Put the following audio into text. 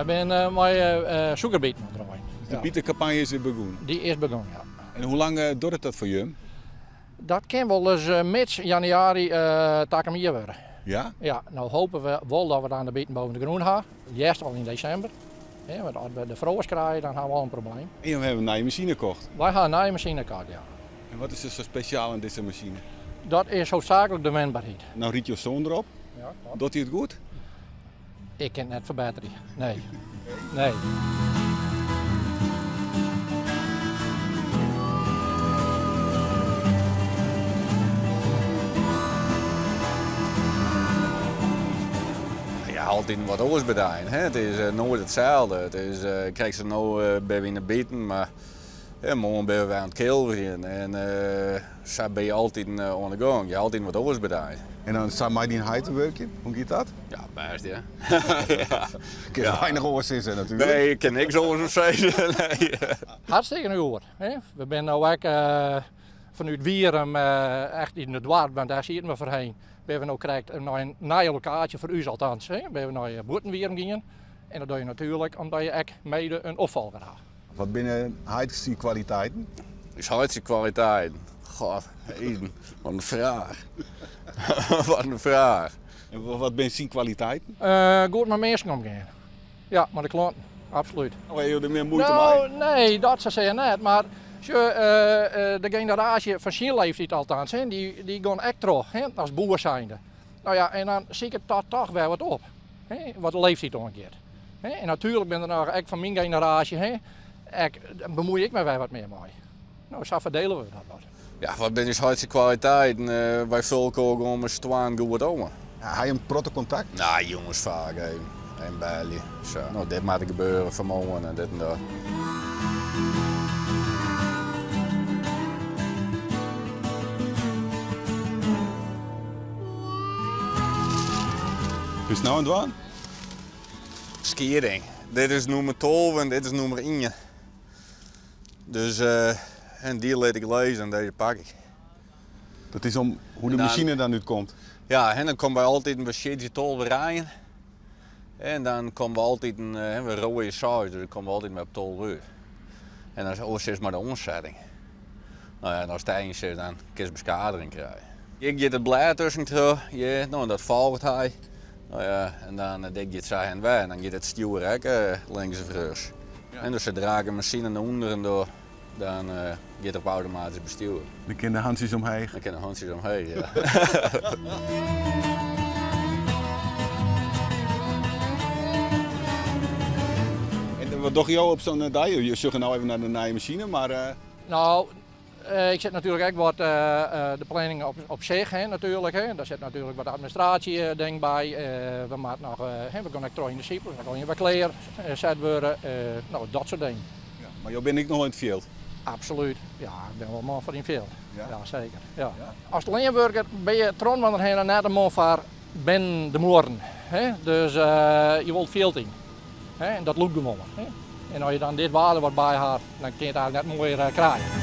Wy binne mei sûkerbiten oan it draaien. Dus de bitekampanje is wer begûn? Dy is begûn, ja. En hoe lang duorret dat foar jim? Dat kin wolris mids januari takom jier wurde. Ja? Ja, no hopen we wol dat we dan de biten boven de grûn ha, leafst al yn desimber. Want as we de froast krije, dan ha we al in probleem. En jim hawwe in nije masine kocht? Wy ha in nije masine kocht, ja. En wat is der sa spesjaal oan dizze masine? Dat is hoofdzaaklik de wendbaarheid. No rydt jo soan derop. Ja, klopt. Docht hy it goed? Ik kin it net ferbetterje, nee. Nee. Je ha altyd wat oars bedein. Hè? It is eh, noait itselde. It is, eh, krekt sa no eh, binne we yn de biten, mar ja, moarn binne we wer oan it kealverjen. En sa binne je altyd oan de gong. Je ha altyd wat oars bedein. En dan sa mei dyn heit te wurkjen, hoe giet dat? Ja, bêst ja. Kinst weinich oars sizze natuerlik. Nee, ik kin niks oars sizze. Nee. Hartstikke goed. Hè? We binne no ek fanút Wierum echt yn it doarp, want dêr sieten we foarhinne. Binne we no krekt nei in nije lokaasje foar ús althans, hè? Binne we nei bûten Wierum gien. En dat doe je natuerlik omdat je ek mede in opfolger ha. Wat binne heit syn kwaliteiten? Us heit syn kwaliteiten? God, heden, wat in fraach. Wat in fraach. En wat binne syn kwaliteiten? Goed mei minsken omgean. Ja, mei de klanten, absolút. Oh, ha jo der mear muoite mei? No, nee, dat sasear net. Mar sjoch, de generaasje fan syn leeftiid althans, dy gong ek troch, hè, as boer zijnde. No ja, en dan siket dat toch wer wat op, hè, wat de leeftiid oangiet. En natuerlik binne der noch ek fan myn generaasje, hè, ek bemoei ik my wer wat mear mei. No, sa ferdele we dat wat. Ja, wat binne ús heit syn kwaliteiten? Wy folje elkoar gewoan mei syn twaen goed oan. Ha je in protte kontakt? No, jûns faak even. Even belje. Sa, no, dit moat der gebeure fan moarn en dit en dat. Bist no oan it dwaan? Skieding. Dit is nûmer 12 en dit is nûmer ien. Dus en dy lit ik lizzen en dizze pak ik. Dat is om hoe de masine dan útkomt? Ja, en dan komme wy altyd, we siedzje 12 rijen. En dan komme we altyd, we roaie seis, dus dan komme we altyd op 12 út. En dan oars is mar de oansetting. No ja, en ast dêryn sit, dan kinst beskadiging krije. Hjir giet it blêd tusken troch, hjir, no en dat folget hy. No ja, en dan dit giet sa hinne wer en dan giet it stjoer ek links of rjochts. En dus sadra ik de masine nei ûnderen doch, dan giet er op automatysk bestjoer. Dan kinne de hantsjes omheech. Dan kinne de hantsjes omheech, ja. En wat dogge jo op sa'n dei? Jo sjogge no even nei de nije masine, mar. No, Ik sit natuerlik ek wat de planning op sich hè, natuerlik. Hè. Daar sit natuerlik wat administraasje ding by. We moatte noch, hè, we gean ek troch yn de sipels, dan gean wer klear set wurde. No, dat soart dingen. Ja, mar jo binne ek noch yn it fjild? Absolút, ja, ik bin wol man foar yn it fjild. Ja? Ja, seker. Ja. As leanwurker bin je trochinoar hinne net in man foar binnen de muorren. Hè. Dus je wolle it fjild yn. Hè, en dat lûkt gewoan. Hè. En as je dan dit waar der wat by ha, dan kin je it eigentlik net moaier krije.